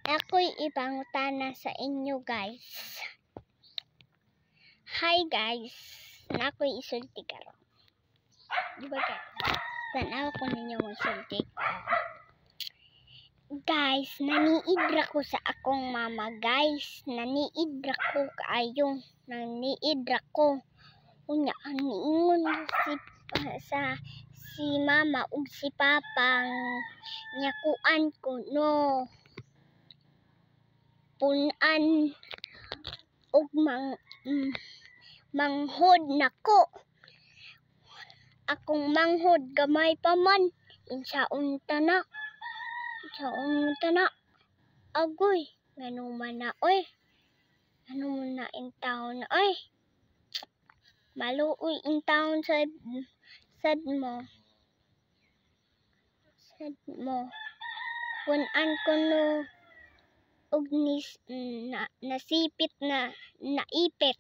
Ako'y ipangutana sa inyo, guys. Hi, guys. Naa ko'y isulti karon. Di ba, guys? Tanaw ko ninyo, magsulti ko. Guys, naniid ra ko sa akong mama, guys. Naniid ra ko kaayo. Naniid ra ko. Unya, niingon si sa si mama ug si papa nya kuan ko no punan og manghod nako. Akong manghod gamay pa man. Unsaon ta na? Unsaon ta na? Agoy, ngano man na oy? Ngano man na intawon na oy? Maluoy intawon sad sad mo. Sad mo. Punan ko no og nis, na, nasipit na naipit.